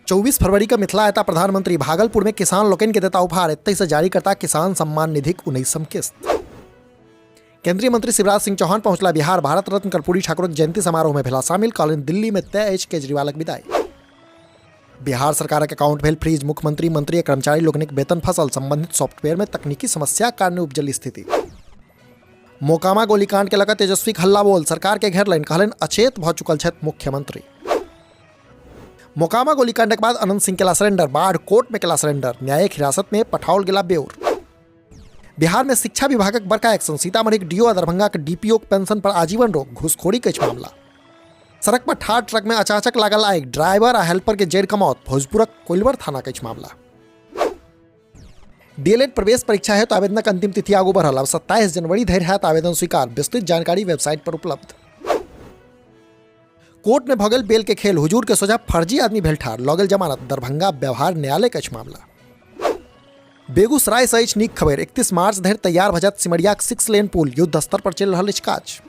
24 फरवरी के मिथिला एता प्रधानमंत्री, भागलपुर में किसान लोकनि के देता उपहार, एतहि से जारी करता किसान सम्मान निधिक 19म किस्त। केंद्रीय मंत्री शिवराज सिंह चौहान पहुंचला बिहार, भारत रत्न कर्पूरी ठाकुरक जयंती समारोह में भेला शामिल, कहलनि दिल्ली में तय अछि केजरीवालक विदाई। बिहार सरकारक अकाउंट भेल फ्रीज, मुख्यमंत्री, मंत्री आ कर्मचारी लोकनिक वेतन फसल, संबंधित सॉफ्टवेयर में तकनीकी समस्या कारण उपजल स्थिति। मोकामा गोलीकांड के लऽ कऽ तेजस्वीक हल्ला बोल, सरकार के घेरलनि, कहलनि अचेत भऽ चुकल छथि मुख्यमंत्री। मोकामा गोलीकांडक बाद अनंत सिंह केला सरेंडर, बाढ़ कोर्ट में केला सरेंडर, न्यायिक हिरासत में पठाओल गेला बेउर। बिहार में शिक्षा विभागक बड़का एक्शन, सीतामढ़ीक do आ दरभंगाक डीपीओ पेंशन पर आजीवन रोक, घूसखोरी के मामला। सड़क पर ठाढ़ ट्रक में अचाचक लागल आगि, ड्राइवर आ हेल्पर के जड़ कमौत, भोजपुरक कोइलवर थाना के मामला। डीएलएड प्रवेश परीक्षा है तो आवेदनक अंतिम तिथि आगू बढ़ल, अब 27 जनवरी धरि हैत आवेदन स्वीकार, विस्तृत जानकारी वेबसाइट पर उपलब्ध। कोर्ट में भऽ गेल बेल के खेल, हुजूर के सोझा फर्जी आदमी भेल ठाढ़, लऽ गेल जमानत, दरभंगा व्यवहार न्यायालय के अछि मामला। बेगूसराय से अछि नीक खबर, 31 मार्च धरि तैयार भऽ जायत सिमरियाक 6 लेन पुल, युद्ध स्तर पर चलि रहल अछि काज।